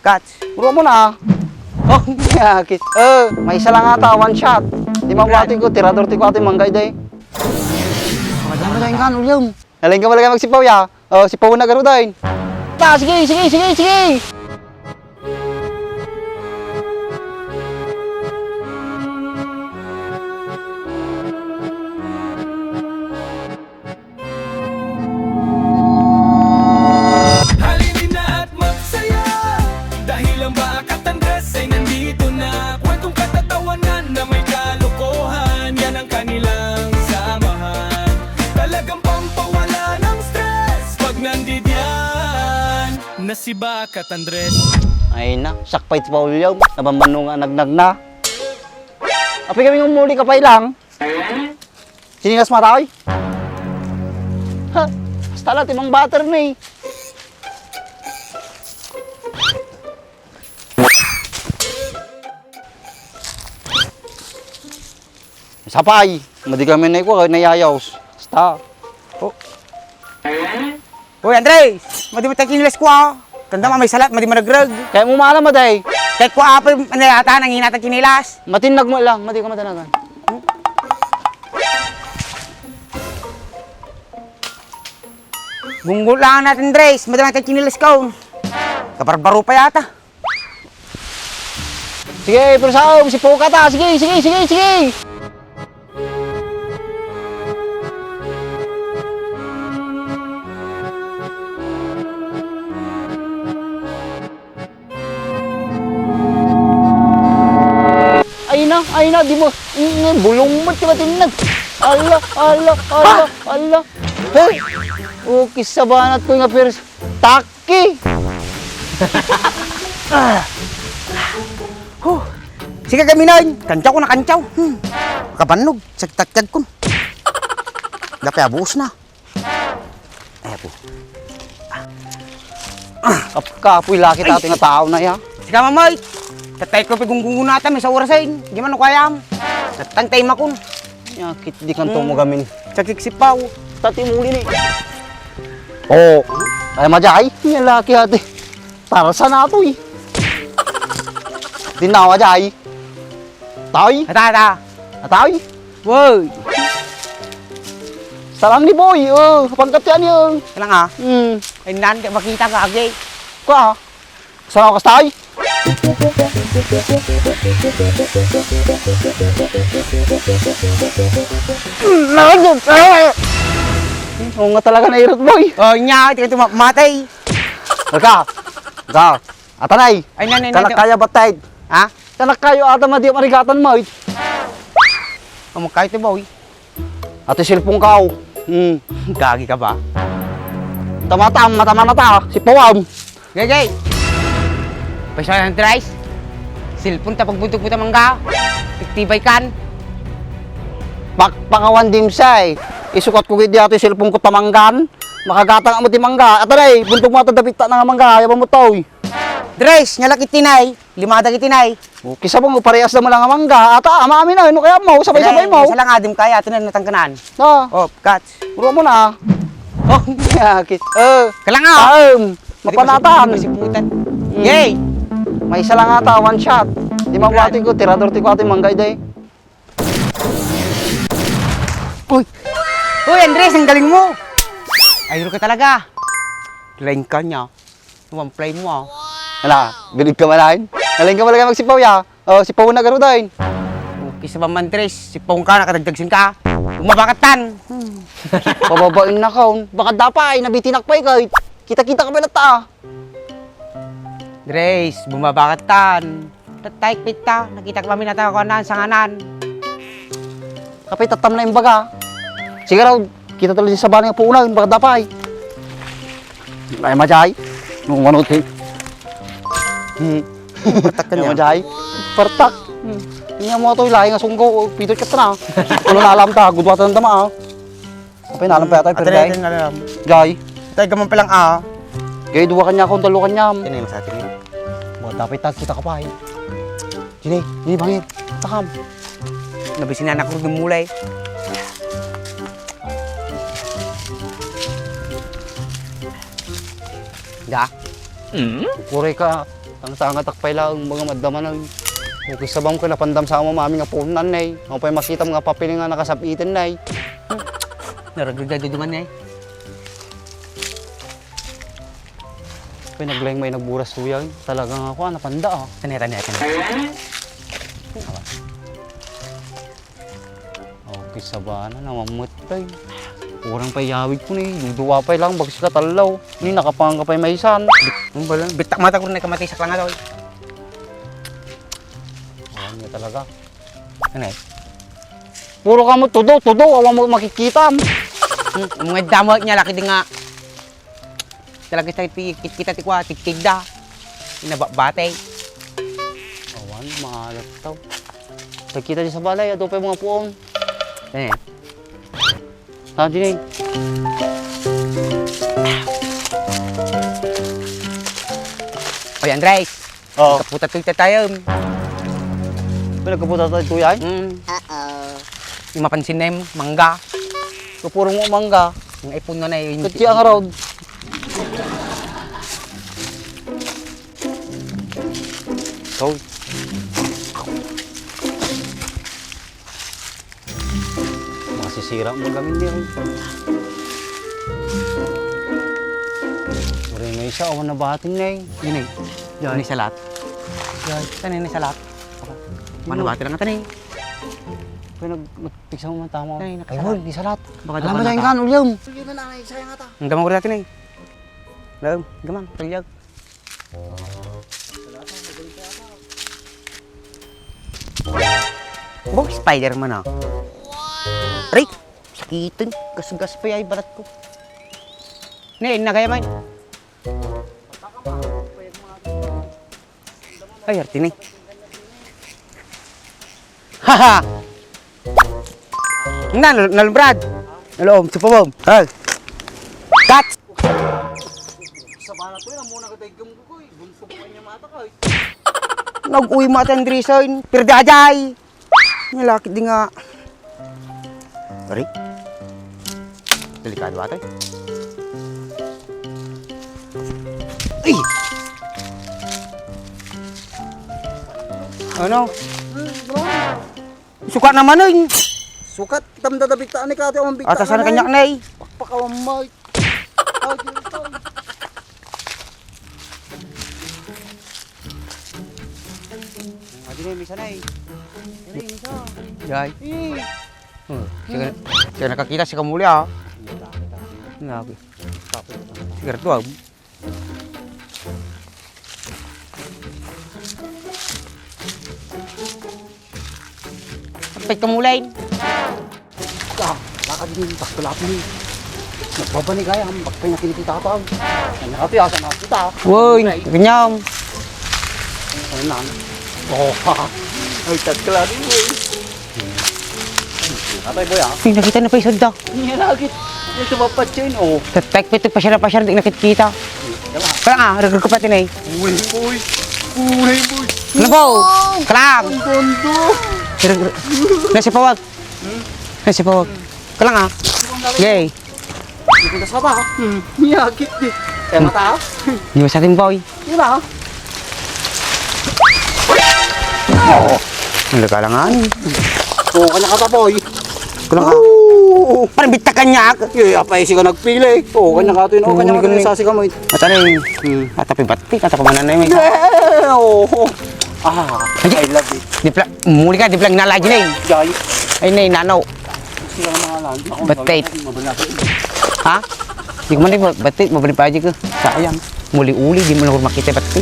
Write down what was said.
Catch. Puro mo na. Oh, yakit. May isa lang ata, one shot. Di mawati ko, tirador ti ko ati manggay day. Madami kan ulyom. Naling ka malagay magsipaw ya. Oh, sipaw na garo day. Sige. Halinin na at magsaya dahil ang Bakat Andres ay nandito na. Kwentong katatawanan na may kalokohan, yan ang kanilang samahan. Talagang pampawala ng stress pag nandidyan na si Bakat Andres. Ay na, sakpay ti pa ulyom. Nabambano nga nagnag na. Api kami ngumuli ka pa ilang. Siningas matay. Ha, basta lang timang butter na eh. Sapay, madi kami na iko, nayayaws. Basta. Oh. Uy, Andres! Madi mo tayo ko ah. Tanda mo, may salat, madi mo nagrag. Kaya mo maalam maday. Kahit ko apay, ano yata, nang hinatag kinilas. Matinag mo lang, madi ka matanagan. Gunggol lang natin, Andres. Madi mo tayo kinilas ko. Kabarbaro pa yata. Sige, pero sa si Poka ta. Sige. Ay na, di mo, bulong mo, diba tinag? Ala. Hey, okay, sabanat ko nga pero, taki! Sige kami na, kantsaw ko na kantsaw. Kabanog, sagtagtag ko. Dapat abuos na. Ay po. Kapoy laki tayo nga tao na ya. Sige mamay, tatay ko pigunggungo natin, may sa orasin. Di man o kayam. Tatang makun. Yakit di kanto mo gamin. Sakik sipaw. Tati muli ni. Oh, ay majay. Yan laki ate. Para sa nato eh. Dinawa jay. Tay. Ata. Tay. Woy. Salam ni boy. Pangkat yan yung. Kailang ah. Hmm. Ay nan, makita ka agay. Ka. Saan ako tay? Nakagod. Oo nga talaga na irot boy. Oh, nya, tika tumatay. Ka. Atanay. Ay nan. Tanak kaya batay. Ha? Tanak kayo ata madi marigatan mo. Kamu kahit boy. Ate silpong kao. Gagi ka ba? Mata na ta. Si Pawam. Gay. Paiso ng tries. Silpon ta pagbuntok mo ta mangga. Tiktibay kan. Pangawan dimsay. Isukat ko gid ate silpong ko tamanggan. Makagatang amo ti mangga. Atanay, buntog mo ta dapit ta nga mangga. Yaban mo toy. Dres, nyalak itinay. Limada itinay. Kisa mo parehas na mo lang nga mangga. Ata ama amin na ano kaya mo sabay-sabay mo. Isa lang adim kaya atin na natangkanan. Na. Oh, catch. Puro mo na. Oh, yakit. Kalang nga. Mapanatan. Masiputan. Yay! May isa lang ata, one shot. Di mawati ko, tirador ti ko ati manggay day. Uy! Uy, Andres, ang galing mo! Ayun ka talaga. Line ka niya. One play mo ah. Hala, bilig ka manahin. Naling ka malagay magsipaw ya. Oh, sipaw na garo day. Okay sa man, Andres. Sipong ka, nakadagdagsin ka. Umabakatan. Pababain na kaon. Baka dapay, nabitinak pa ikaw. Kita-kita ka ba na ta? Andres, bumabakatan. Tatay kita, nakita kami na tayo kanan sa nganan. Kapay tatam na yung baga. Sige raw, kita talaga sa banang puunan, baka dapay. Ay majay. Nung manot eh. Pertak ka Ay niya. majay. Pertak. Hindi mo ito, ilahi nga sunggo. Pitot ka na. Kung nalam ta, gudwatan na tama. Kapay nalam pa yata, pero Atray, day. alam. Jay. Tay gaman pa lang ah. Gaya duwa kanya akong dalo kanya. Tinay mo sa atin yun. Dapat tag kita ka pa eh. Jini, bangin. Takam. Nabisin na nakurog ng mulay. Da? Kukuray ka. Tanga takpay lang mga madama na. Okay sabam ko napandam sa amo mami nga punan nay. Ako pa makita mga papel nga nakasapitan nay. Naragdaduduman niya eh. Pa naglayng may nagburas suya. Talagang ako napanda ah. Taneta. Okay sabana namamutay. Kurang pa yawid ko ni. Duduwa pa lang bagus ka talaw. Ni nakapanga pa maisan. Ang bala, bitak mata ko na kamatay sa klanga daw. Awan niya talaga. Ano eh? Puro ka mo tudo, awan mo makikita. Ang mga damot niya, laki din nga. Talaga sa kita tikwa, tiktigda. Inabatay. Awan, maalat tao. Nagkita din sa balay, ato pa yung mga puong. Ano eh? Saan din eh? Oy, Andres. Oo. Kaputa-tuta tayo. Pinagkaputa tayo tuya eh? Yung mapansin na yung mangga. Kapurong mo mangga. Yung ipon na yung... Kati ang road. So, masisira mo gamin niya rin. Maray na isa, awan na bating na eh. Yun eh. Yun ni salat. Yan. Tanay ni salat. Manubati lang ka tanay. Kaya nagpiksa mo man tama. Ay, nakasalat. Ayun, di salat. Baka Alam mo doon dahil ka. kan, ulyam. Ang gamang ko natin eh. Alam, gamang, talyag. Oh, Spider-Man ah. Aray, sakitin. Gas-gas pa yung balat ko. Ne, nagaya man. Ay, arti ni. Haha! Nalbrad! Nalom, supabom. Hey! Cut! Sa bala to yun, muna katagam ko ko eh. Bunso ko niya mata ka eh. Nag-uwi mo at Andreson. Pirdajay! Nalakit di nga. Sorry. Delikado ba ito? Ay! Ano? Suka naman eh. Sukat, tam dadabigtaan ni kate ang bigtaan. Atasan kanyak na eh. Pakpakawan mo. Adi na misa na eh. Ini misa. Yay. Eh. Sige nakakita si Kamuli ah. Nabi. Sige ito ah. Kapit Kamulay. Lakad din, pagkalapin ni. Nagbabani kaya, pagkay na kinikita ka pag. Nakati asa na kita. Woy, ganyam. Ano na? Oh, ay tatkala din mo eh. Atay boy ah. Ay, nakita na pa yung sanda. Hindi lagit. Yung tumapat yun oh. Tatek pito pa siya, di nakikita. Kaya nga, ragag ko pati na eh. Uy, boy. Uy, boy. Ano po? Kalang! Ang gondo. Nasi pawag. Nasi pawag. Kalang ah. Yay. Hindi ko nasaba ha. Niyagit di. Kaya mata ha. Di ba sa ating boy? Yun ha. Ang lagalangan. Oo, kanya ka ta boy. Kalang ah. Oo. Parang bita kanyak. Eh, apay si ka nagpili. Oo, kanya ka to yun. Oo, kanya ka to yun. Sasi ka mo. At ano yung atapi batik, atapi mananay mo. Yeah! Oo. Ah, I love it. Muli ka, di pala nalagi na eh. Jay. Ay na eh, nanaw. Sila ang mga lagi. Ako, Batik. mabalaki. Ha? Di ko man rin batik, mabalik pa aja ko. Sayang. Muli-uli, di mo na ko makita batik.